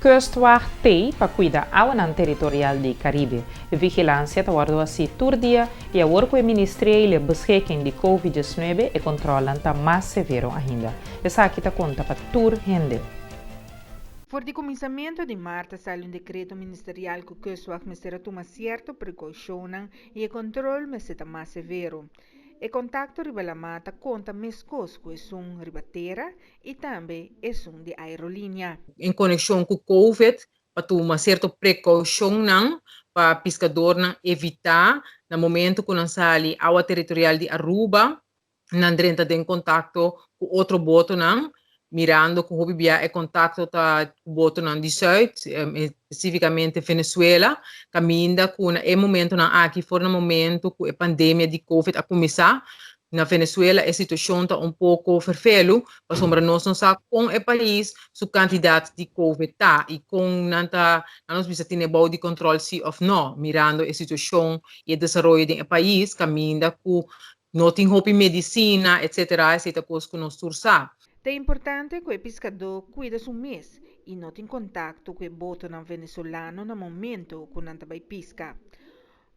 Kustwacht t'ei pa kuida awanan teritorial di Karibe. Vigilansia ta wòrdu hasí tur dia i awor ku e Ministeriële Beschikking di Covid 19 e kòntròlnan ta mas severo ainda. Esaki ta konta pa tur hende. For di kuminsamentu di mart a sali un dekreto ministerial ku Kustwacht mester a tuma sierto prekoushonnan i e kontrol mester ta mas severo. E kontakto riba lamá ta konta meskos ku esun riba tera i tambe esun di aerolínea. En konekshon ku Covid pa tuma sierto prekoushonnan pa piskadornan evitá na momento ku nan sali awa teritorial di Aruba nan drenta den kontakto ku otro botonan, mirando ku hopi bia e kontakto ta ku botonan di sùit, spesífikamente Venezuela, kaminda ku na e momentonan aki for na momento ku e pandemia di Covid a kuminsá, na Venezuela e situashon ta un poko ferfelu, pasobra nos no sa kon e pais su kantidat di Covid ta i kon nan ta, nan nos bisa tene bou di kòntròl si òf nò, mirando e situashon i e desaroyo den e pais kaminda ku no tin hopi medisina, etcetera, esei ta kos ku nos tur sa. Ta importante ku e piskadó kuida su mes i no tin kontakto ku e botonan venezolano na momento ku nan ta bai piska.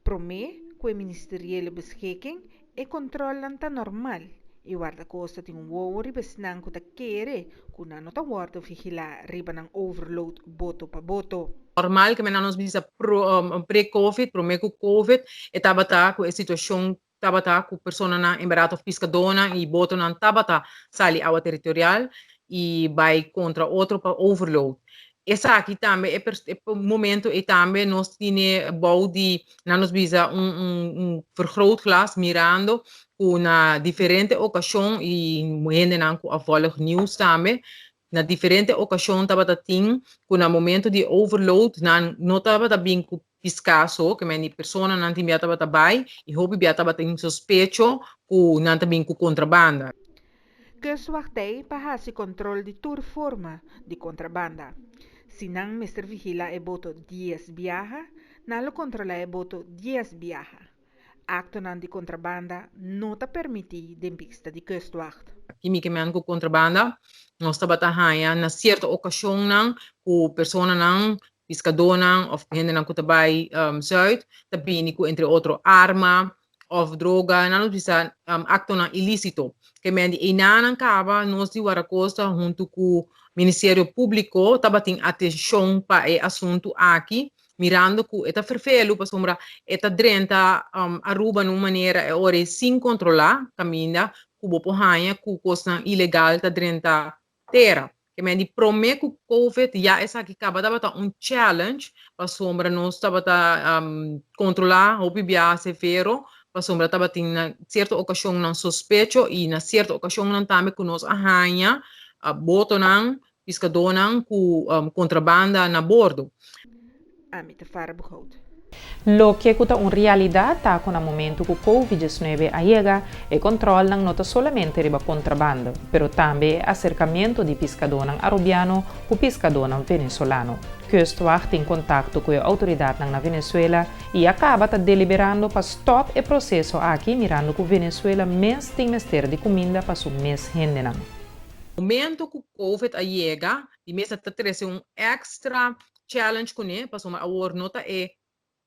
Promé ku e Ministeriële Beschikking e kòntròlnan ta normal i Wardakosta tin un wowo riba esnan ku ta kere ku nan no ta wòrdu vigilá riba nan overload boto pa boto. Normal ke nan nos bisa pre-covid, promé ku covid, e tabata ku e situashon tabata ku personanan en bèrdat òf piskadónan i botonan tabata sali awa teritorial i bai kontra otro pa overload. Esaki tambe e e momento ei tambe nos tine bou di nan nos bisa un un un vergrootglas mirando ku na diferente okashon i hendenan ku a volg nieuws tambe na diferente okashon tabata tin ku na momento di overload nan no tabata bin ku piská so, ke men di personanan tin bia tabata bai i hopi bia tabatin sospecho ku nan ta bin ku kontrabanda. Kustwacht pa hasi kontrol di tur forma di kontrabanda. Si nan mester vigilá e boto 10 biaha, nan lo kontrolá e boto 10 biaha. Aktonan di kontrabanda no ta permití den bista di Kustwacht. Ki mi ke men ku kontrabanda? Nos tabata haña na sierto okashonnan ku personanan, piskadónan òf hendenan ku ta bai Zuid ta bini ku entre otro arma òf droga, nan nos bisa aktonan ilísito. Ke men di einanan kaba nos di Warakosta huntu ku Ministerio Públiko tabatin atenshon pa e asuntu aki, mirando ku e ta ferfelu pasobra e ta drenta Aruba na un manera e ora ei sin kontrolá kaminda ku bo por haña ku kosnan ilegal ta drenta tera. Ke men di promé ku Covid ya esaki kaba tabata un challenge pasobra nos tabata kontrolá hopi biaha severo pasobra tabatin na sierto okashonnan sospecho i na sierto okashonnan tambe ku nos a haña botonan, piskadónan ku kontrabanda na bordo. Ami ta Farah Boekhout. Loke ku ta un realidat ta ku na momentu ku Covid 19 a yega, e kòntròlnan no ta solamente riba kontrabanda, pero tambe e aserkamentu di piskadónan arubiano ku piskadónan venezolano. Kustwacht tin kontakto ku e outoridatnan na Venezuela i a kaba ta deliberando pa stòp e proseso aki mirando ku Venezuela mes tin mester di kuminda pa su mes hendenan. Momento ku Covid a yega, di mes a ta trese un èkstra challenge kuné, pasobra awor no ta e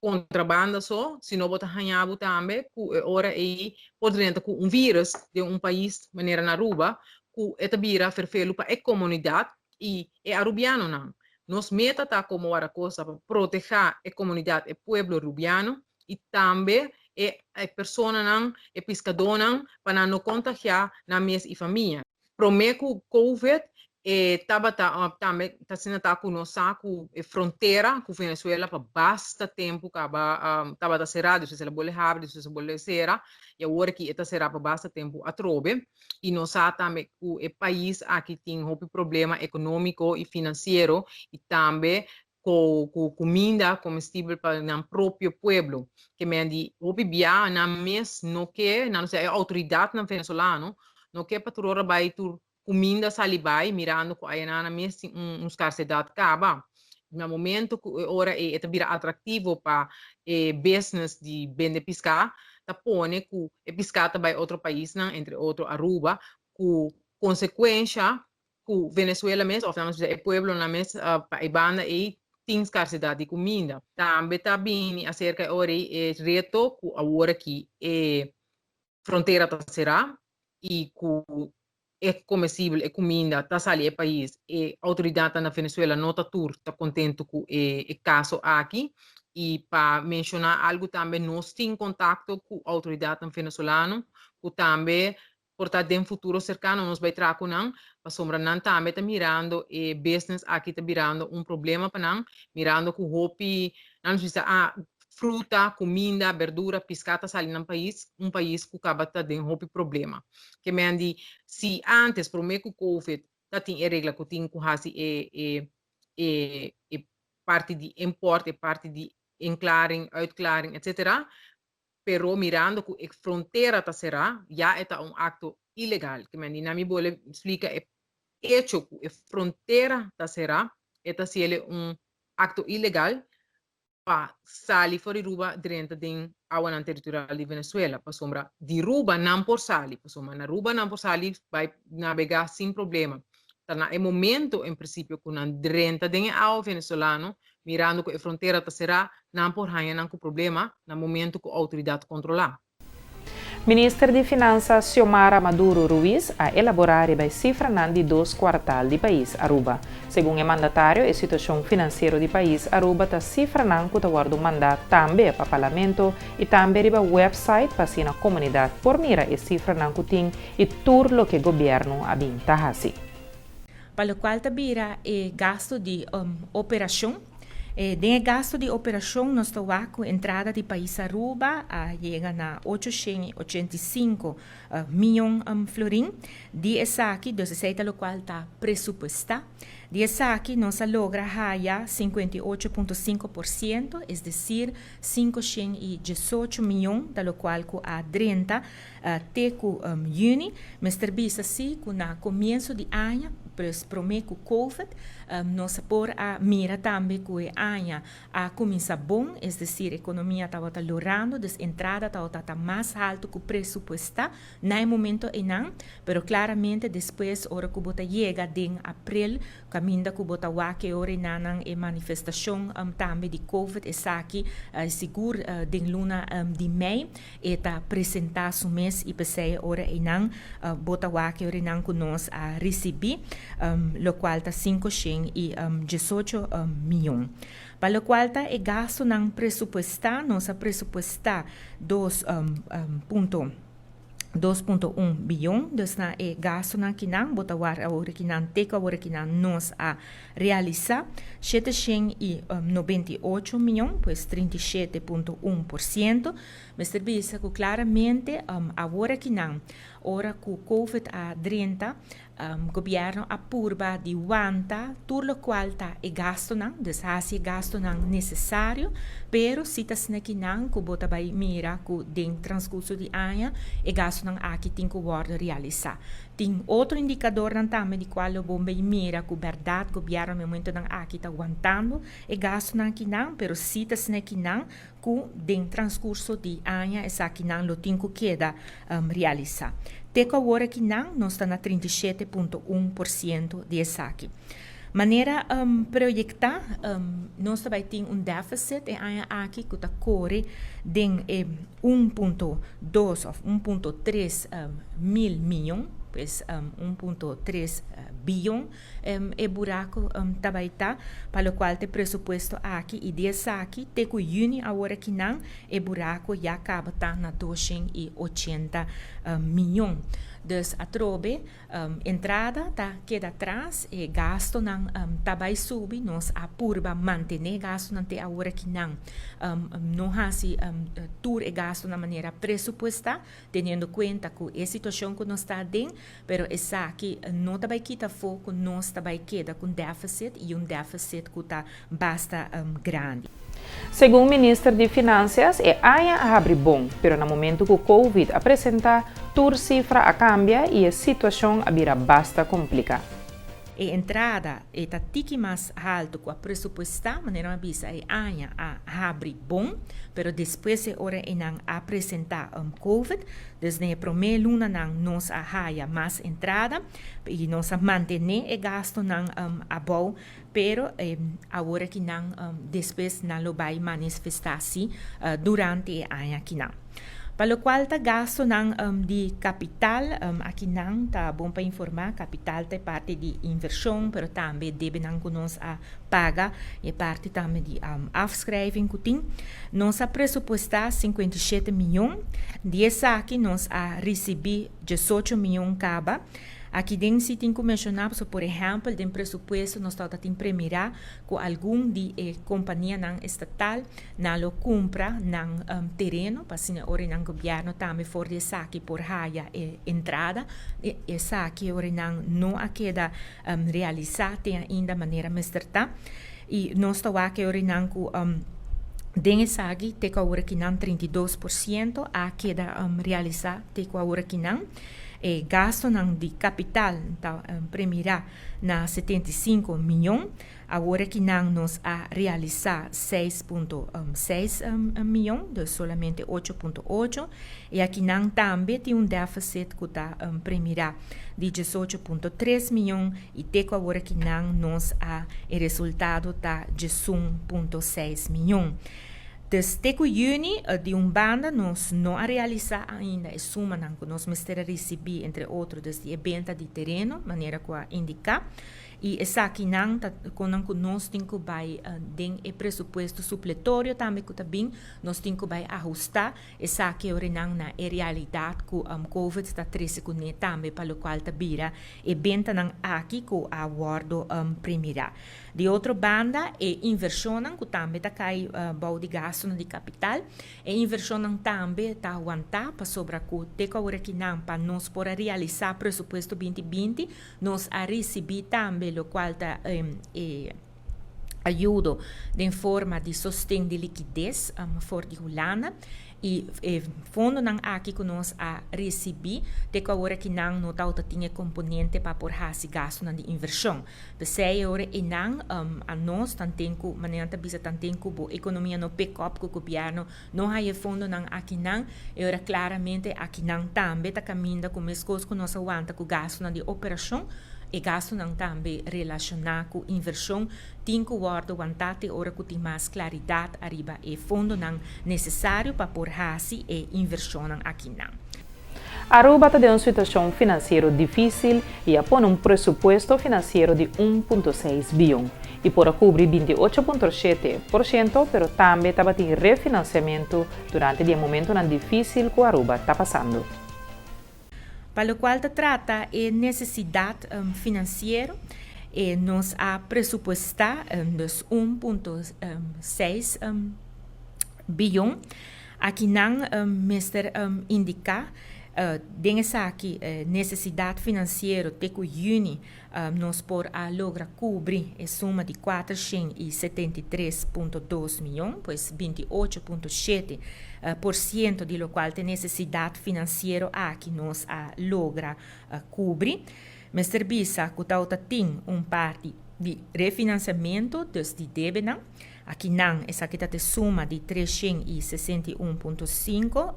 kontrabanda so, sino bo ta haña bo tambe ku e ora ei por drenta ku un virus den un pais manera na Aruba, ku e ta bira ferfelu pa e komunidat i e arubianonan. Nos meta ta komo Warakosa pa protehá e komunidat, e pueblo rubiano i tambe e personanan, e piskadónan pa nan no kontagiá nan mes i famia. Promé ku Covid e tabata tambe ta asina ta ku nos sa ku e frontera ku Venezuela pa basta tempu kaba tabata será, despues el a bolbe habri, despues a bolbe sera i awor aki e ta será pa basta tempu atrobe. I nos sa tambe ku e pais aki tin hopi problema ekonómiko i finansiero i tambe ku kuminda komestibel pa nan propio pueblo. Ke men di hopi bia nan mes no ke, nan no e outoridatnan venezolano no ke pa tur ora bai tur kuminda sali bai mirando ku ayanan nan mes tin un skarsedat kaba. Na momento ku e ora ei e ta bira atraktivo pa e business di bende piská, ta pone ku e piská ta bai otro paisnan, entre otro Aruba, ku konsekuensha. Ku Venezuela mes, òf nan bisa e pueblonan mes pa e banda ei tin skarsedat di kuminda. Tambe ta bini aserka e ora ei e reto ku awor aki e frontera ta será i ku e komestibel, e kuminda ta sali e pais. E outoridatnan na Venezuela no ta tur ta kontentu ku e kaso aki. I pa menshoná algu tambe nos tin kontakto ku outoridatnan venezolano ku tambe Por ta den futuro serkano nos bai traha ku nan, pasobra nan tambe ta mirando e business aki ta birando un problema pa nan, mirando ku hopi, nan nos bisa a fruta, kuminda, berdura, piská ta sali nan pais, un pais ku kaba ta den hopi problema. Ke men di si antes promé ku covid ta tin e regla ku tin ku hasi e e e e parti di import, e parti di inklaring, uitklaring, etcetera, pero mirando cu e frontera ta cera, ya e ta un acto ilegal. Ke men di na mi bole splica e hecho cu e frontera ta cera, e ta haciele un acto ilegal pa sali for di Ruba drenta den awanan territorial di Venezuela, pasobra di Ruba nan por sali, pasobra na Ruba nan por sali bay nabega sin problema. Ta na e momento en principio cu nan drenta den e awa venezolano, Mirando ku e frontera ta será, nan por haña nan ku problema na momentu ku outoridat kontrolá. Minister di Finansa Xiomara Maduro Ruiz a elaborá riba e sifranan di dos kuartal di pais Aruba. Segun e mandatario e situashon finansiero di pais Aruba ta sifranan ku ta wòrdu mandá tambe pa Parlamento i tambe riba wèpsait pa asina komunidat por mira e sifranan ku tin i tur loke gobièrnu a bin ta hasi. Pa locual ta bira e gasto di operacion. Den e gasto di operacion nos ta wak cu entrada di pais Aruba a yega na 885 miyon florin. Di esaki, dus esey ta locual ta presupuesta. Di esaki nos a logra haya 58.5%, es decir 518 miyon ta locual cu a drenta Te ku yüni. Mester bisa si ku na komienso di aña, pues promé ku Covid, nos por a mira tambe ku e aña a kuminsá bon, es desir ekonomia tabata lorando, dus entrada tabata ta mas haltu ku presupuestá na e momento einan, pero klaramente despues ora ku bo ta yega den aprel Kaminda ku bo ta wak e ora enanan e manifestashon tambe di Covid esaki sigur den luna di mei e ta presentá su mes i p'esei e ora einan bo ta wak e ora einan ku nos a risibí lokual ta 518 mion. Pa lokual ta e gastunan presupuestá nos a presupuestá dos punto. 2.1 biyon, dus na e gastunan kinan bo ta wak awor kinan te ku awor kinan nos a realisá 798 miyon, pues 37.1%. Mester bisa ku klaramente awor kinan ora ku Covid a drenta Gobierno a purba di wanta tur locual ta e gastonan, dus haci e gastonan necesario, pero si ta snekinan cu bo ta bay mira cu den transcurso di aña e gastonan aki tin cu wordo realisa. Tin otro indicadornan tambe di cual lo bo bay mira cu berdad gobierno na e momentonan aki ta wantando e gastonan akinan, pero si ta snekinan ku den transkurso di aña esakinan lo tin ku keda realisá. Te ku awor akinan nos ta na 37.1% di esaki. Manera proyektá nos ta bai tin un deficit e aña aki ku ta kore den e 1.2 òf 1.3 mil miyon, pues 1.3 biyon. E buraco ta bay ta pa locual ta e presupuesto aki y di esaki te cu juni awor akinan e buraco ya caba ta na 280 miyon. Dus atrobe entrada ta keda atras, e gastonan ta bay subi, nos a purba mantene gastonan te awor akinan no haci tur e gastonan manera presupuesta teniendo cuenta cu e situacion cu nos ta aden. Pero esaki no ta bai kita afó ku nos ta bai keda ku un deficit i un deficit ku ta basta grandi. Segun Minister di Finansias e aña a habri bon, pero na momentu ku Covid a presentá, tur sifra a kambia i e situashon a bira basta kompliká. E entrada e ta tiki mas halto cu a presupuesta, manera mi a bisa e aña a habri bon, pero despues e ora eynan a presenta Covid, dus den e prome lunanan nos a haya mas entrada y nos a mantene e gastonan abou, pero awor akinan despues nan lo bay manifesta si durante e aña akinan. Pa locual ta gastonan di capital, akinan ta bon pa informa, capital ta e parti di inversion, pero tambe debenan cu nos a paga, e parti tambe di afschrijving cu tin. Nos a presupuesta 57 miyon, di esaki nos a ricibi 18 miyon caba. Aki den si tin cu menciona, pasobra por ehempel den presupuesto nos tabata tin premira cu algun di e companianan estatal nan lo cumpra nan tereno pa asina ora nan gobierno tambe for di esaki por haya e entrada. Esaki ora nan no a keda realisa te ainda manera mester ta. Y nos ta wak e ora nan cu den esaki te cu awor aki nan 32% a keda realisa te cu awor aki nan. E gastonan di capital ta premira na 75 miyon. Awor aki nan nos a realisa 6.6 miyon, dus solamente 8.8. Y aki nan tambe tin un deficit cu ta premira di 18.3 miyon y te cu awor aki nan nos a e resultado ta 11.6 miyon. Dus te cu juni, di un banda nos no a realisa ainda e sumanan cu nos mester a ricibi, entre otro dus di e benta di tereno, manera cu a indica. Y esakinan ta conan cu nos tin cu bay den e presupuesto supletorio tambe cu ta bin, nos tin cu bay ahusta esaki orenan na e realidad cu Covid ta trece cune tambe pa locual ta bira e bentanan aki cu a wordo premira. Di otro banda, e inversionnan cu tambe ta cay bou di gastonan di capital, e inversionnan tambe ta wanta pasobra cu te cu aworakinan pa nos por a realisa presupuesto 2020, nos a ricibi tambe locual ta e ayudo den forma di sosten di likides for di Hulanda y e fondonan aki cu nos a ricibi te cu aworakinan no tawata tin e componente pa por haci gastonan di inversion. P'esei e ora einan a nos tanten cu, manera nan ta bisa, tanten cu bo economia no pick up cu gobierno no haya e fondonan akinan, e ora claramente akinan tambe ta caminda cu mescos cu nos a wanta cu gastonan di operacion, e gastonan tambe relaciona cu inversion tin cu wordo wanta te ora cu tin mas claridad ariba e fondonan necesario pa por haci e inversionnan akinan. Aruba ta den un situacion financiero dificil y a pone un presupuesto financiero di 1.6 biyon y por a cubri 28.7%, pero tambe tabatin refinanciamento durante di e momentonan dificil cu Aruba ta pasando. Pa locual ta trata e necesidad financiero, nos a presupuesta dus 1.6 biyon. Akinan mester indica den esaki necesidad financiero te cu juni nos por a logra cubri e suma di 473.2 miyon, pues 28.7% di locual ta e necesidad financiero aki nos a logra cubri. Mester bisa cu tawata tin un parti di refinanciamento, dus di debenan. Akinan esaki ta te suma di 361.5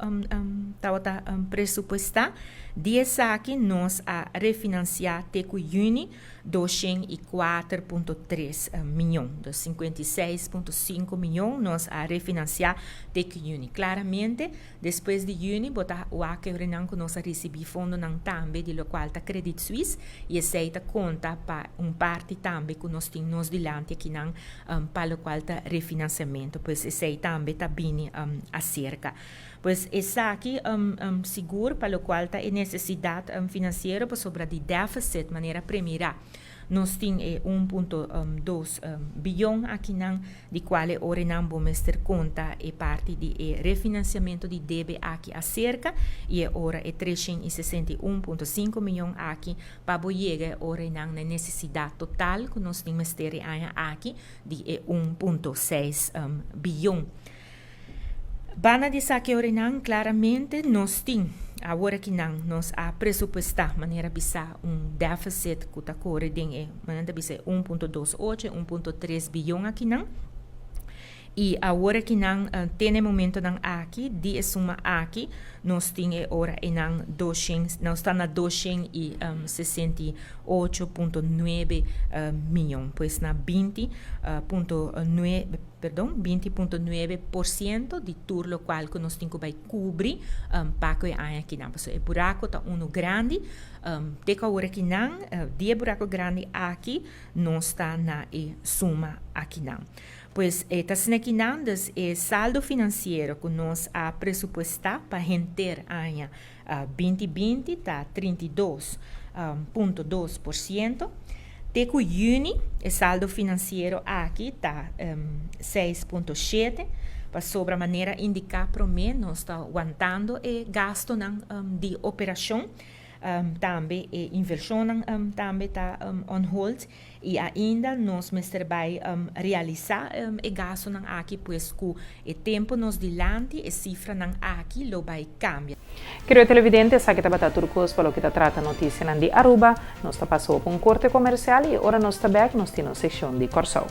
tabata presupuestá. Di esaki nos a refinansiá te ku yüni 204.3 mion. Dus 56.5 mion nos a refinansiá te ku yüni. Klaramente despues di yüni bo ta wak e orenan ku nos a risibí fondonan tambe di lokual ta Credit Suisse i esei ta konta pa un parti tambe ku nos tin nos dilanti akinan pa lokual ta refinanciamento, pues esei tambe ta bini acerca. Pues esaki sigur pa lokual ta e necesidad financiero pasobra di deficit manera premira nos tin e 1.2 biyon akinan di kual e orenan bo mester konta e parti di e refinanciamento di debe aki acerca y e ora e 361.5 miyon aki pa bo yega e orenan na e nesesidat total ku nos tin mester e aña aki di e 1.6 biyon. Banda di esaki orenan claramente nos tin. Awor akinan nos a presupuestá, manera bisá, un deficit ku ta kore den e, manera ta bisa, 1.28, 1.3 biyon akinan. I awor akinan te na e momentonan aki di e suma aki nos tin e ora einan 200, nos ta na 268.9 miyon, pues na 20.9, perdon, 20.9% di tur lokual ku nos tin ku bai kubri pa ku e aña akinan. Pasobra e buraku ta unu grandi, te ku awor akinan di e buraku grandi aki nos ta na e suma akinan. Pues e ta asina kinan, dus e saldo finansiero ku nos a presupuestá pa henter aña 2020 ta 32.2%. Te ku yüni e saldo finansiero aki ta 6.7, pasobra manera indiká promé nos ta wantando e gastunan di operashon, tambe e invershonnan tambe ta on hold. I ainda nos mester bai realisá e gastunan aki, pues ku e tempu nos dilanti e sifranan aki lo bai kambia. Kerido televidente, esaki tabata tur kos pa loke ta trata notisianan di Aruba. Nos ta pasa op un korte komersial i ora nos ta bèk nos tin nos sekshon di Kòrsou.